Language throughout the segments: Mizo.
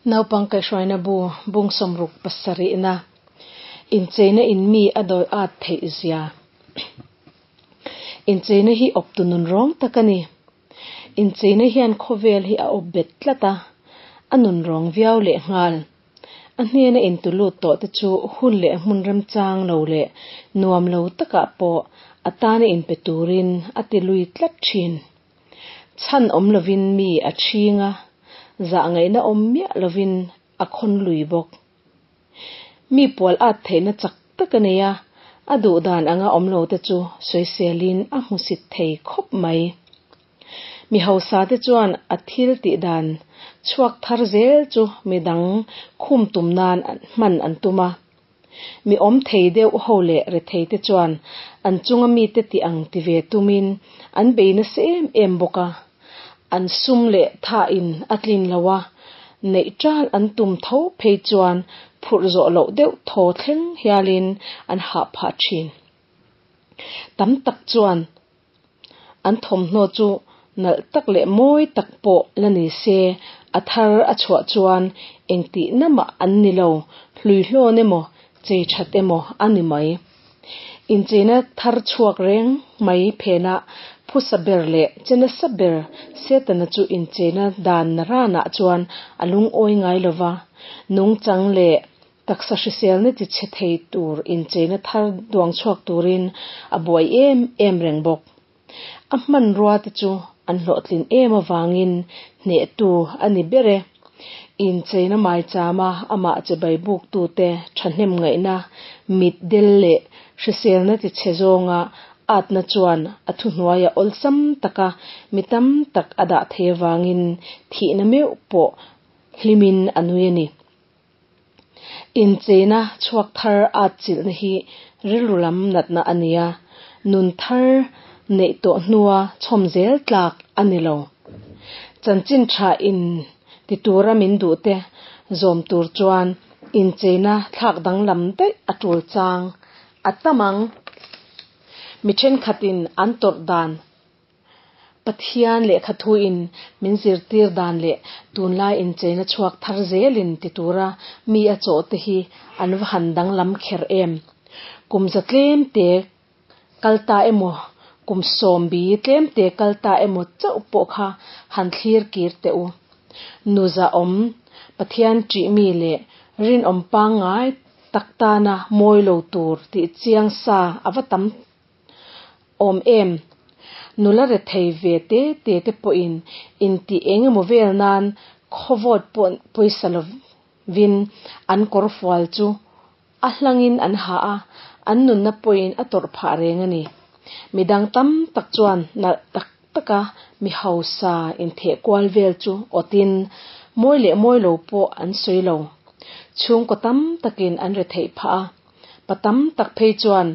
Naupang kaihhruaina bu bung sawmruk pasarihna incheina in mi a dawi at theih zia. Incheina hi awptu nun rawng tak a ni. Incheina hian khawvel hi a awp bet tlat a, a nun rawng viau leh nghal. A hnena intu lut tawh te chu hun leh hmun remchang lo leh nuam lo takah pawh a tana inpe turin a ti lui tlat thin. Chhan awm lovin mi a chhing a, zah ngaihna awm miah lovin a khawn lui bawk. Mi pual at theihna chak tak a nei a, a duh dan anga awm lo te chu sawiselin a hmusit thei khawp mai. Mi hausa te chuan a thil tih dan chhuak thar zel chu midang khum tum nan hman an tum a. Mi awm thei deuh ho leh rethei te chuan an chunga mite tih ang ti ve tumin an bei nasa em em bawk a. An sum leh thain a tlin lo a, neih ṭal an tum tho phei chuan phurh zawh loh deuh thaw thleng hialin an hah phah ṭhin. Tam tak chuan an thawmhnaw chu nalh tak leh mawi tak pawh la ni se, a thar a chhuah chuan engtihna mah an ni lo, hluihlawn emaw, chei that emaw a ni mai. Incheina thar chhuak reng mai phenah phusa ber leh che nasa ber Setana chu incheina dan naranah chuan a lungawi ngai lo va, nungchang leh Taksa hriselna ti chhe thei tur incheina thar duang chhuak turin a buai em em reng bawk. A hmanrua te chu an hlawhtlin em avangin hnehtu a ni ber e. Incheina maichama amah che bai buktute thahnem ngaihna, mit del leh hriselna ti chhe zawnga atna chuan a thuhnuaia awlsam taka mi tam tak a dah thei avangin thihna meuh pawh hlimin a nui a ni. Incheina chhuak thar at chilhna hi rilru lam natna a ni a, nun thar neih tawh hnua chhawm zel tlak a ni lo. Chanchin tha in ti tura min duhte zawm tur chuan incheina thlak danglam daih a tul chang a tam ang. Mi thenkhatin an tawrh dan Pathian lehkha thuin min zirtir dan leh tunlai incheina chhuak thar zelin ti tura mi a chawh te hi an va han danglam kher em. Kum za tlem te kal ta emaw, kum sawmbi tlem te kal ta emaw chauh pawh kha han thlir kir teh u. Nu zahawm, Pathian ṭih mi leh rinawm pangngai tak tana mawi lo tur tih chiang sa a va tam Awm em? Nula rethei ve te te te pawhin intih eng emaw vel nan khawvawt pawh pawisa lovin an kawr fual chu a hlangin an ha a, an nunna pawhin a tawrh phah reng a ni. Midang tam tak chuan nalh tak taka mi hausa intheh kual vel chu awtin mawi leh mawi lo pawh an sawi lo. Chhungkaw tam takin an retheih phah a. Pa tam tak phei chuan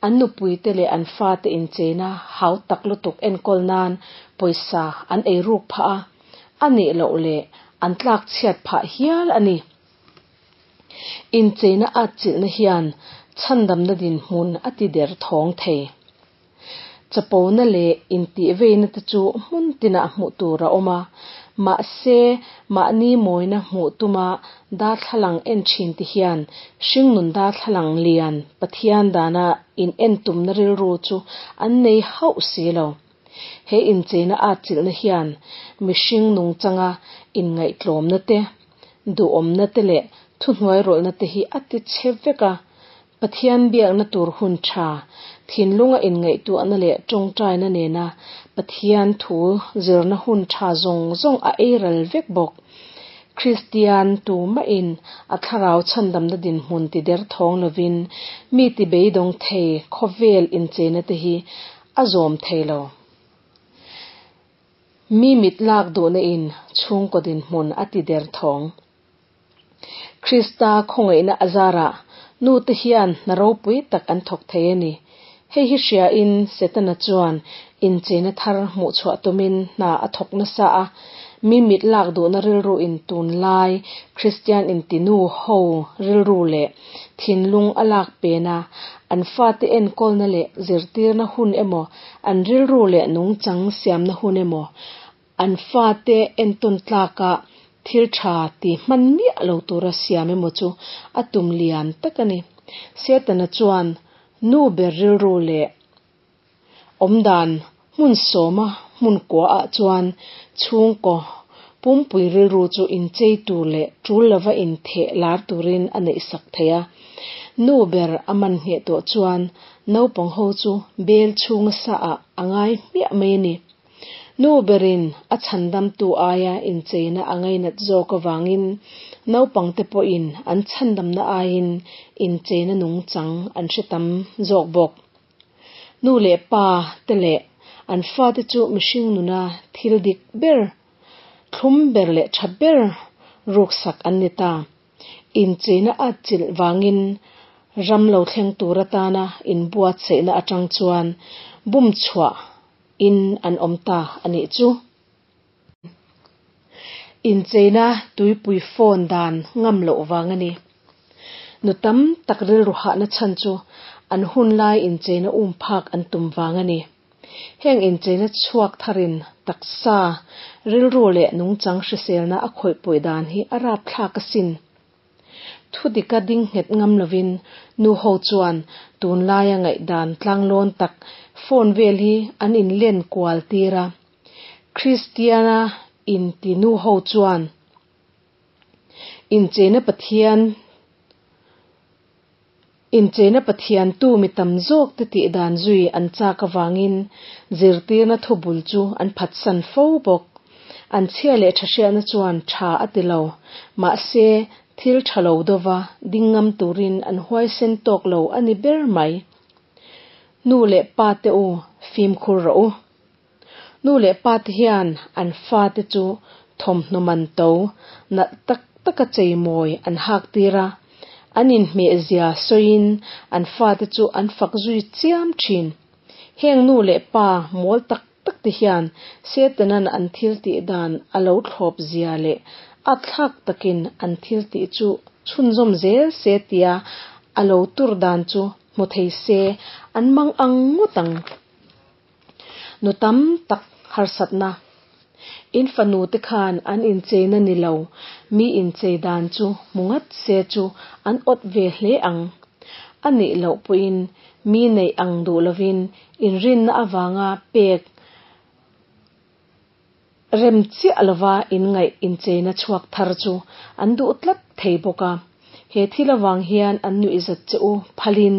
an nupuite leh an fate incheina hau tak lutuk enkawl nan pawisa an ei ruk phah a, a nih loh leh an tlak chhiat phah hial a ni. Incheina atchilhna hian chhandamna dinhmun a ti der thawng thei. Chapona leh intihveina te chu hmun tinah hmuh tur a awm a, mahse mahni mawina hmuh tuma darthlalang en thin te hian hringnun darthlalang lian Pathian dana in en tumna rilru chu an nei hauh si lo. He incheina atchilhna hian mihring nungchanga inngaihtlawmna te, duhawmna te leh thuhnuairawlhna te hi a ti chhe vek a, Pathian biakna tur hun tha, thinlunga inngaihtuahna leh tawngtaina nena Pathian thu zirna hun tha zawng zawng a ei ral vek bawk. Kristian tumahin a thlarau chhandamna dinhmun ti derthawng lovin mi ti beidawng thei khawvel incheina te hi a zawm thei lo. Mi mit lak duhna in chhungkaw dinhmun a ti derthawng. Krista khawngaihna a zarah nute hian hna ropui tak an thawk thei a ni. Hei hi hriain Setana chuan incheina thar hmuh chhuah tumin hna a thawk nasa a, mi mit lak duhna rilruin tunlai Kristian intinu ho rilru leh thinlung a lak pen a, an fate enkawlna leh zirtirna hun emaw, an rilru leh nungchang siamna hun emaw, an fate entawn tlaka. Thil tha ti hman miah lo tura siam emaw chu a tum lian tak a ni. Setana chuan nu ber rilru leh awmdan hmun sawma hmun kuaah chuan chhungkaw pumpui rilru chu inchei tur leh tul lova intheh lar turin a neihsak thei a. Nu ber a man ngheh tawh chuan naupang ho chu bel chhunga saah a ngai hmiah mai a ni. Nu berin a chhandamtu aia incheina a ngainat zawk avangin naupangte pawhin an chhandamna aiin incheina nungchang an hre tam zawk bawk. Nu leh pa te leh an fate chu mihring nuna thil dik ber, thlum ber leh tha ber ruksak an ni ta. Incheina a chilh vangin ram lo thleng tur atana inbuatsaihna atang chuan bum chhuah in an awm ta a nih chu. Incheina tuipui phone dan ngam loh vang a ni. Nu tam tak rilru hahna chhan chu an hun lai incheina um phak an tum vang a ni. Heng incheina chhuak tharin taksa, rilru leh nungchang hriselna a khawihpawih dan hi a rapthlak asin. Thu dika ding nghet ngam lovin nu ho chuan tunlaia ngaihdan tlanglawn tak phone vel hi an inlen kual tir a. Kristiana inti nu ho chuan incheina Pathian incheina Pathian tu mi tam zawk te tih dan zui an chak avangin zirtirna thubul chu an phatsan fo bawk. An chhia leh tha hriatna chuan tha a ti lo. Mahse, thil tha lo dova ding ngam turin an huaisen tawk lo a ni ber mai. Nu leh pa te u, fimkhur rawh u. Nu leh pa te hian an fate chu thawmhnaw man to, nalh tak taka cheimawi an hak tir a, an inhmehzia sawiin an fate chu an fak zui chiam thin. Heng nu leh pa mawl tak tak te hian Setanan an thil tih dan a lo thlawp zia leh a thlak takin an thil tih chu chhunzawm zel se tia a lo tur dan chu hmu thei se an mang ang ngawt ang. Nu tam tak harsatna. In fanu te khan an incheina ni lo, mi inchei dan chu hmu ngat se chu an awt ve hle ang. A nih loh pawhin mi neih ang duh lovin inrinna avanga pek rem chiah lova inngaih incheina chhuak thar chu an duh tlat thei bawk a. He thil avang hian an nuihzat che u phalin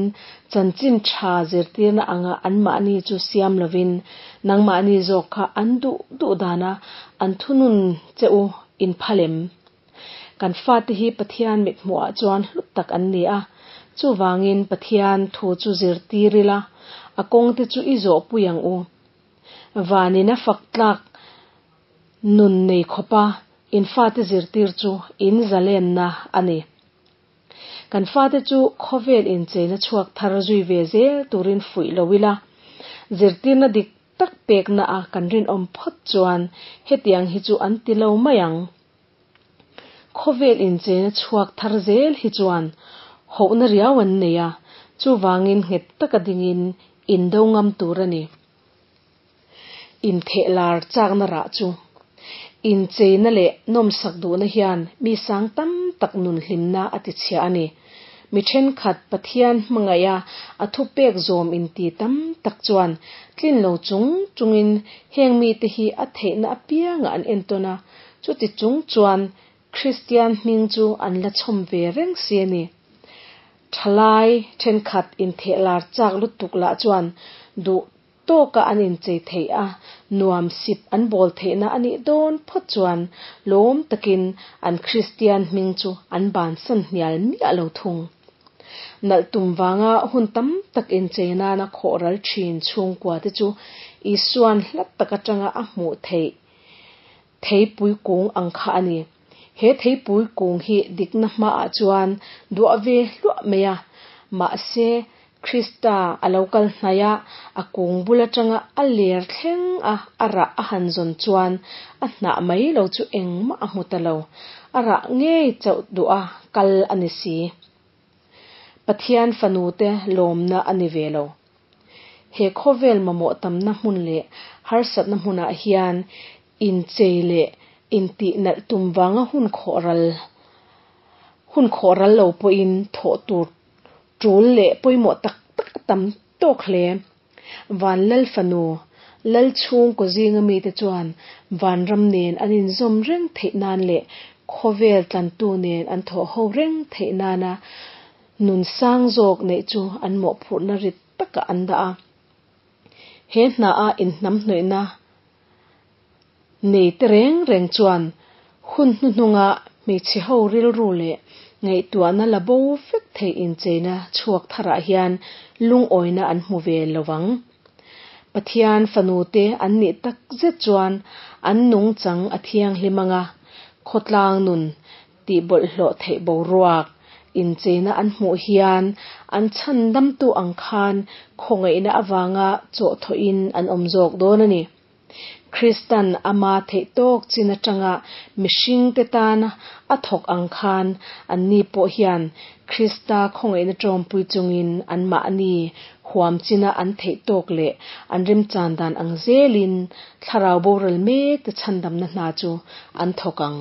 chanchin tha zirtirna anga anmahni chu siam lovin nangmahni zawk kha an duh duh dana an thunun che u in phalem. Kan fate hi Pathian mithmuhah chuan hlut tak an ni a, chuvangin Pathian thu chu zirtir ila, a kawngte chu i zawhpui ang u. Vanin a fak tlak nun nei khawpa in fate zirtir chu in zalenna a ni. Kan fate chu khawvel incheina chhuak thar zui ve zel turin fuih lo ila, zirtirna dik tak pekna a kan rinawm phawt chuan hetiang hi chu an ti lo mai ang. Khawvel incheina chhuak thar zel hi chuan hohna riau an nei a, chuvangin nghet taka dingin indo ngam tur a ni. Intheh lar chakna rah chu incheina leh nawmsak duhna hian mi sang tam tak nun hlimna a tichhia a ni. Mi thenkhat Pathian hmangaih a, a thupek zawm inti tam tak chuan tlin lo chung chungin heng mite hi a theihna apiangah an entawn a, chuti chung chuan Kristian hming chu an la chhawm ve reng si a ni. Thalai thenkhat intheh lar chak lutuk lah chuan duh tawka an inchei theih a, nuam sip an bawl theihna a nih dawn phawt chuan lawm takin an Kristian hming chu an bansan hnial miah lo thung. Nalh tum vanga hun tam tak inchei nana khawh ral thin chhungkua te chu Isua'n hla tak atanga a hmuh theih theipui kung ang kha a ni. He theipui kung hi dikna hmaah chuan duah ve hluah mai a, mahse Krista a lo kal hnai a, a kung bul atanga a ler thleng a a rah a han zawn chuan a hnah mai lo chu engmah a hmu ta lo. A rah ngei chauh duh a kal a ni si. Pathian fanute lawmna a ni ve lo. He khawvel mamawh tamna hmun leh harsatna hmunah hian inchei leh Intih nalh tum vanga hun khawhral hun khawhral lo pawhin thawh tur tul leh pawimawh tak tak a tam tawk hle. Van Lal fanu, Lal chhungkaw zinga mite chuan vanram nen an inzawm reng theih nan leh khawvel tlantu nen an thawh ho reng theih nana nun sang zawk neih chu an mawhphurhna rit takah an dah a. He hnaah inhnamhnawihna nei te reng reng chuan hun hnuhnunga hmeichhe ho rilru leh ngaihtuahna la bo vek thei incheina chhuak tharah hian lungawina an hmu ve lo vang. Pathian fanute an nih tak zet chuan an nungchang a thianghlim anga khawtlang nun tih bawlhhlawh theih boruak incheina an hmuh hian an chhandamtu ang khan khawngaihna avanga chawhthawhin an awm zawk dawn a ni. Kristan ama theih tawk chin atanga mihringte tan a thawk ang khan anni pawh hian Krista khawngaihna tawmpui chungin anmahni huam china an theih tawk leh an remchan dan ang zelin thlarau boral mek te chhandamna hna chu an thawk ang.